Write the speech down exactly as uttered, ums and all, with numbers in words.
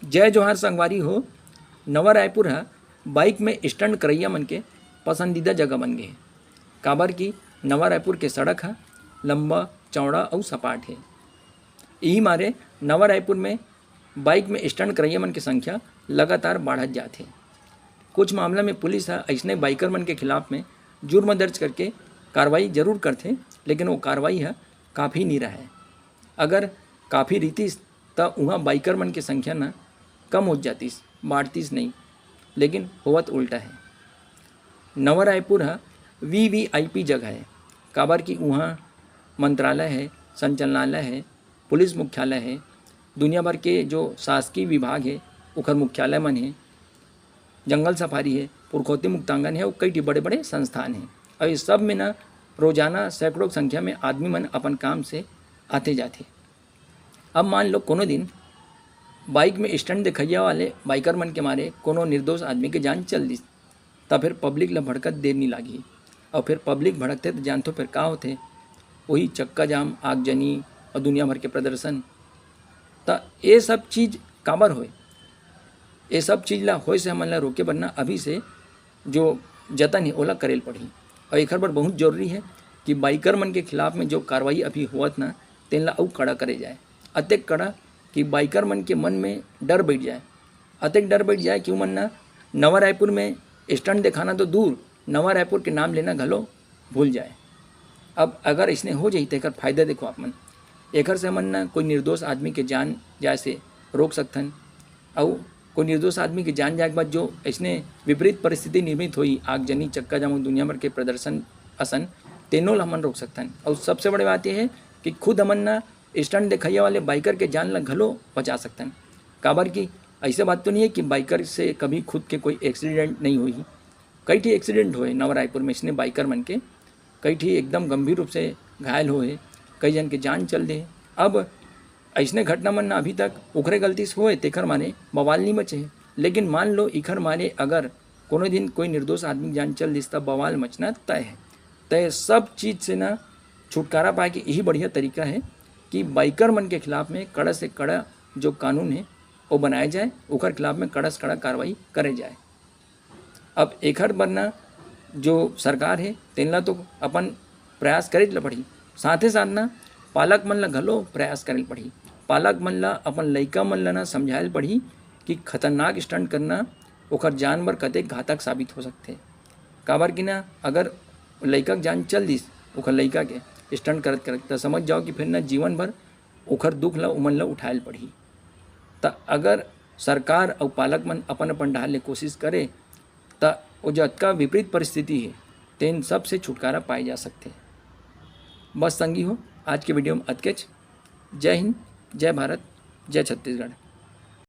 जय जोहार संगवारी हो। नवा रायपुर ह बाइक में स्टंट करइया मन के पसंदीदा जगह बन गे हे, काबर कि नवा रायपुर के सड़क ह लंबा, चौड़ा अउ सपाट हे। इही मारे नवा रायपुर में बाइक में स्टंट करइया मन के संख्या लगातार बाढ़त जात हे। कुछ मामला में पुलिस ह अइसने बाइकर मन के खिलाफ में जुर्म दर्ज करके कार्रवाई जरूर करथे, लेकिन वो कार्रवाई ह काफ़ी नी रहय। अगर काफ़ी रहितिस, त उहाँ बाइकर मन के संख्या न कम होत जातिस, बाढ़तिस नहीं, लेकिन होवत उल्टा हे। नवा रायपुर ह वीवीआईपी जगह हे, काबर कि उहाँ मंत्रालय हे, संचालनालय हे, पुलिस मुख्यालय हे, दुनिया भर के जो शासकीय विभाग हे, ओखर मुख्यालय मन हे, जंगल सफारी हे, पुरखौती मुक्तांगन हे, अउ कई ठी बड़े-बड़े संस्थान हे। अउ ये सब में न रोजाना सैकड़ों के संख्या में आदमी मन अपन काम से आथे जाथे। अब मान लो कोनो दिन बाइक में स्टंट देखइया वाले बाइकर मन के मारे कोनो निर्दोष आदमी के जान चल दिस, त फिर पब्लिक ल भड़कत देर नी लागही। अउ फिर पब्लिक भड़कथे त जानथो फिर का होथे? वही चक्का जाम, आगजनी अउ दुनिया भर के प्रदर्शन। त ये सब चीज काबर होय? ये सब चीज ला होय से हमन ला रोके बर ना अभी से जो जतन हे ओला करे ल पड़ही। अउ एखर बर बहुत जरूरी हे कि बाइकर मन के खिलाफ में जो कार्रवाई अभी होवत ना, तेन ला अउ कड़ा करे जाए। अतेक कड़ा कि बाइकर मन के मन में डर बैठ जाए, अतेक डर बैठ जाए कि उमन ना नवा रायपुर में स्टंट देखाना तो दूर, नवा रायपुर के नाम लेना घलो भूल जाए। अब अगर अइसने हो जाही, त एकर फायदा देखो आप मन, एकर से हमन ना कोई निर्दोष आदमी के जान जाए से रोक सकथन। अउ कोई निर्दोष आदमी के जान जाए के बाद जो अइसने विपरीत परिस्थिति निर्मित होई, आगजनी, चक्का जाम, दुनिया भर के प्रदर्शन असन, तेनो ल हमन रोक सकथन। अउ सबसे बड़े बात ये हे कि खुद हमन ना स्टंट देखइया वाले बाइकर के जान ल घलो बचा सकथन, काबर कि अइसे बात तो नहीं हे कि बाइकर से कभी खुद के कोई एक्सीडेंट नहीं होही। कई ठी एक्सीडेंट होए नवा रायपुर में अइसने बाइकर मन के, कई ठी एकदम गंभीर रूप से घायल होए, कई जन के जान चल दे। अब अइसने घटना मन अभी तक ओखरे गलती से होए, तेखर मारे बवाल नहीं मचे हे। लेकिन मान लो इखर मारे अगर कोनो दिन कोई निर्दोष आदमी के जान चल दिस, त बवाल मचना तय हे। त ये सब चीज से ना छुटकारा पाए के यही बढ़िया तरीका हे कि बाइकर मन के खिलाफ में कड़ा से कड़ा जो कानून हे, वो बनाए जाए, ओकर खिलाफ में कड़ा से कड़ा कार्रवाई करे जाए। अब एखर बर ना जो सरकार हे, तेन ला तो अपन प्रयास करे ल पड़ही, साथे साथ ना पालक मन ला घलो प्रयास करे ल पड़ही। पालक मन ला अपन लइका मन ला ना समझाए ल पड़ही कि खतरनाक स्टंट करना ओखर जान बर कतेक घातक साबित हो सकथे। काबर कि ना, अगर लइका के जान चल दिस, ओखर लइका के स्टंट करत करत, त समझ जाओ कि फिर ना जीवन भर ओखर दुख ला उमन ला उठाए ल पड़ही। त अगर सरकार अउ पालक मन अपन अपन डहार ले कोशिश करे, त वो जतका विपरीत परिस्थिति हे, तेन सब से छुटकारा पाए जा सकथे। बस संगी हो, आज के वीडियो में अतकेच। जय हिंद, जय भारत, जय छत्तीसगढ़।